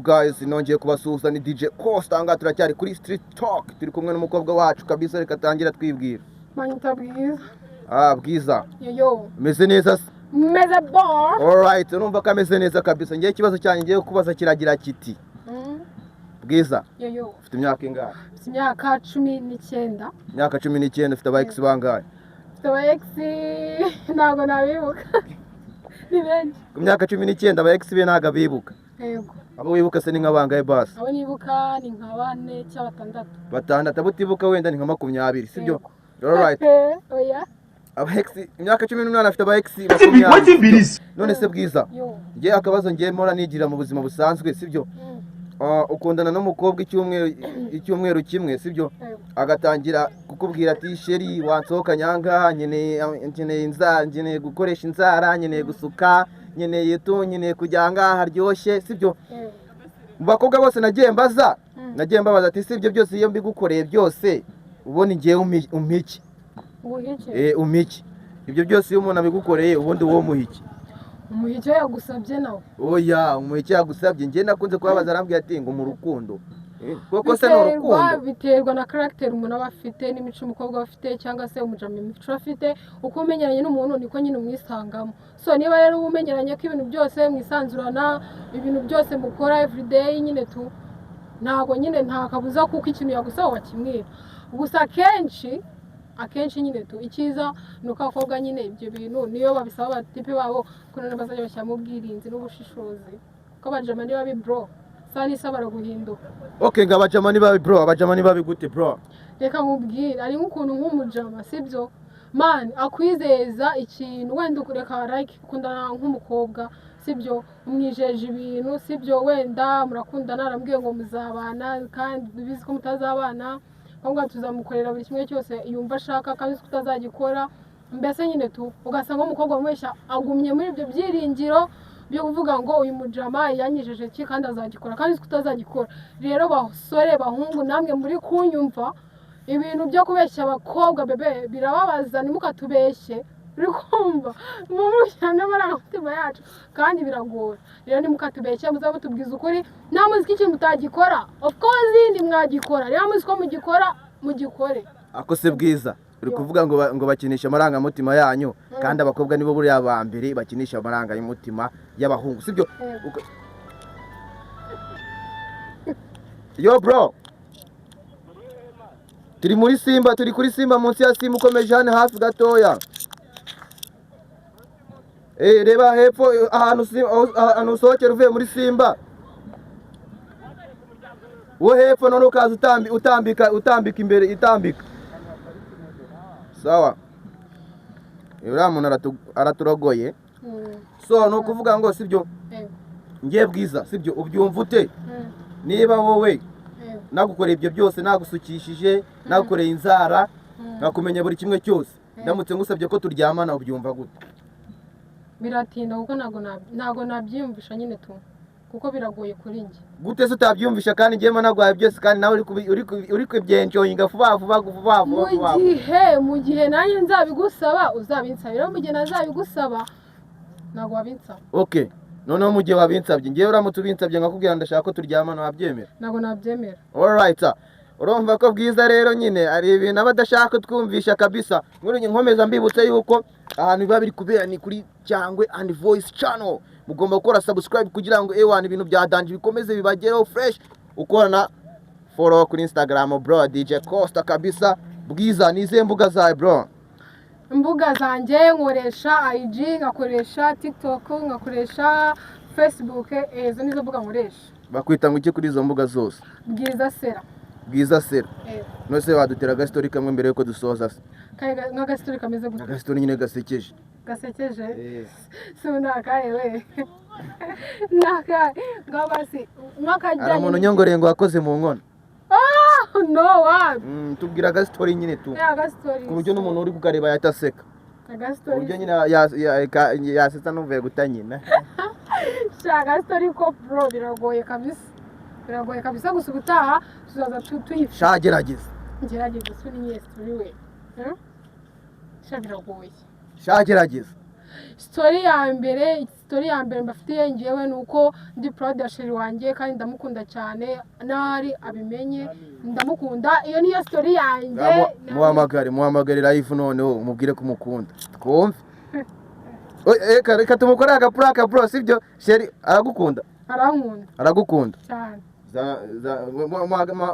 Guys, nongeye kubasuhuza, ni DJ Costa. Ahangaha turacyari kuri Street Talk, turi kumwe n'umukobwa wacu kabisa. Reka tangira twibwira. Banyita Bwiza. Ah, Bwiza. Yoyo. Umeze neza se? Meze bon. Alright, urumva ko ameze neza kabisa. Ngiye ikibazo cyanjye ngiye kubaza kiragira kiti: Bwiza, Yoyo. ufite imyaka ingahe? Mfite imyaka 19. Imyaka 19. Ufite aba ex bangahe? Mfite aba ex, ntabwo nabibuka, ni benshi. Ku myaka 19 aba ex be ntabwo abibuka. Yego. Abo wibuka se ni nka bangahe basi? Abo nibuka ni nka bane cyangwa batandatu. Batandatu. Abo utibuka wenda ni nka 20, sibyo? Yego. Alright. Oya. Aba ex, imyaka 18 afite aba ex 20. None se Bwiza, Yo. ngiye akabazo ngiye mpora nigira mu buzima busanzwe, sibyo? Ah, ukundana n'umukobwa icyumweru kimwe, sibyo? Yego. Agatangira kukubwira ati: "Chéri, wansohoka nyangaha, nkeneye inzara, nkeneye gukoresha inzara, nkeneye gusuka, nkeneye tu, nkeneye kujya ahangaha haryoshye," sibyo? Yego. Mu bakobwa bose nagiye mbaza, nagiye mbabaza ati: "Si ibyo byose, iyo mbigukoreye byose, ubundi ngiye umpa iki?" Nguha iki? Eh, umpa iki? Ibyo byose iyo umuntu abigukoreye, ubundi wowe umuha iki? Umuha icyo yagusabye nawe. Oya, umuha icyo yagusabye. Njye nakunze kubabaza, arambwira ati ngo mu rukundo. Eh, koko se ni Biterwa urukundo? Biterwa na caractère umuntu aba afite n'imico umukobwa aba afite, cyangwa se umujama imico afite. Uko umenyeranye n'umuntu niko nyine umwisangamo. So niba rero uba umenyeranye ko ibintu byose mwisanzurana, ibintu byose mukora everyday nyine tu, ntabwo nyine nta kabuza kuko ikintu yagusaba wakimwira. Gusa akenshi nyine tu, icyiza ni uko abakobwa nyine ibyo bintu niyo babisaba abatipe babo, ko noneho bazajya bashyiramo ubwirinzi n'ubushishozi, kuko abajama ni babi bro, isaha n'isaha baraguhinduka. Okay, ngo abajama ni babi bro. Abajama ni babi gute bro? Reka nkubwire, ari nk'ukuntu nk'umujama, sibyo man, akwizeza ikintu wenda reka like ukundana nk'umukobwa, sibyo, umwijeje ibintu, sibyo, wenda murakundana, arambwiye ngo muzabana kandi ubizi ko mutazabana, ahubwo tuzamukorera buri kimwe cyose yumva ashaka kandi uzi ko utazagikora. Mbese nyine tu, ugasanga umukobwa wamubeshya agumye muri ibyo byiringiro byo kuvuga ngo uyu mujama yanyijeje iki kandi azagikora, kandi uzi ko utazagikora. Rero basore, bahungu, namwe muri kunyumva, ibintu byo kubeshya abakobwa bebe birababaza. Ntimukatubeshye, uri kumva, mumushyira n'amarangamutima yacu kandi biragora. Rero ntimukatubeshye, muzabe mutubwiza ukuri. Nta muzi ko ikintu mutagikora, of course ntimwagikora. Rero muzi ko mugikora, mugikore. Ako se Bwiza, uri kuvuga ngo ngo bakinisha amarangamutima yanyu, kandi abakobwa nibo buriya ba mbere bakinisha amarangamutima y'abahungu, sibyo? Yego. Yo bro, turi muri Simba, turi kuri Simba, munsi ya Simba, ukomeje hano hafi gatoya. Eh, reba hepfo, ahantu ahantu usohokera uvuye muri Simba wo hepfo, none ukaza utambika imbere, itambika. Sawa, uriya muntu araturogoye. So ni ukuvuga ngo, sibyo? Yego. Ngiye Bwiza, sibyo, ubyumva ute niba wowe nagukoreye ibyo byose, nagusukishije, nagukoreye inzara, nkakumenya buri kimwe cyose, ndamutse ngusabye ko turyamana, ubyumva gute? Biratinda kuko ntabwo nabyiyumvisha nyine tu, kuko biragoye kuri njye. Gute se utabyumvisha kandi njyewe naguhaye byose, kandi nawe uri kubyenjoyinga vuba vuba vuba vuba Mu vuba vuba? gihe nanjye nzabigusaba uzabinsabira. Mu gihe nazabigusaba ntabwo wabinsaba. Okay, noneho mu gihe wabinsabye, ngewe uramutse ubinsabye nkakubwira ndashaka ko turyamana, wabyemera? Ntabwo nabyemera. Alright sir. Urumva ko Bwiza rero nyine ari ibintu aba adashaka twumvisha kabisa. Nkuru nkomeza mbibutse yuko ahantu biba biri kubera ni kuri Cyangwe and Voice Channel. Mugomba gukora subscribe kugira ngo ewana ibintu bya danger bikomeze bibagereho fresh. Ukorana follow kuri Instagram bro, DJ Costa kabisa. Bwiza, ni izihe mbuga zawe bro? Imbuga zanjye nkoresha IG, nkakoresha TikTok, nkakoresha Facebook. Izo nizo mbuga nkoresha. Bakwita ngo iki kuri izo mbuga zose? Bwiza Sera. Bwiza Sera. Eh. None wadutera agasitori kamwe mbere yuko dusoza se? Nk'agasitori kameze gute? Agasitori nyine gasekeje. Gasekeje? Si ubu ni akahe we? Ni akahe ngaho basi nk'akajyanye? Hari umuntu unyongoreye ngo wakoze mu nkono. Ah, no wapi. Tubwira agasitori nyine tu, Agasitori ku buryo n'umuntu uri kukareba yahita aseka, ku Agasitori buryo nyine yasetsa n'uvuye guta nyina. Sha, agasitori ko bro biragoye kabisa, biragoye kabisa. Gusa ubutaha tuzaza tuyifite. Sha, gerageza. Ngerageza isura iyihe story we? Sha, biragoye. Sha, gerageza. Story ya mbere. Story ya mbere mbafitiye ngewe ni uko ndi proud ya chéri wanjye kandi ndamukunda cyane, n'ahari abimenye ndamukunda. Iyo niyo story yanjye. Muhamagare, muhamagare live noneho umubwire ko umukunda, twumve. Oye, reka tumukorere agaprank, bro, sibyo? Chéri aragukunda? Arankunda. Aragukunda? Cyane.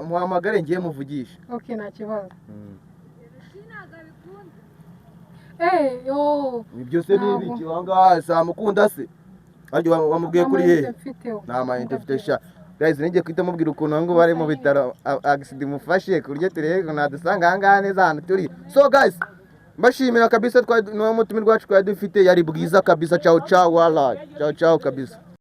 Muhamagare ngiye muvugishe. Okay, nta kibazo. Yo. Ibyo se ni Ntabwo. ibiki ahangaha? Samukunda se aryo wamubwiye kuri hehe? Mfiteho. Nta mayinite mfite sha. Guys, ngiye guhita mubwira ukuntu ngo bari mu bitaro, accident imufashe ku buryo turebe ngo nadusanga ahangaha neza ahantu turi. So guys, mbashimira kabisa, twari niwo mutumirwa wacu twari dufite, yari Bwiza kabisa. Ciao ciao, wala ciao ciao kabisa.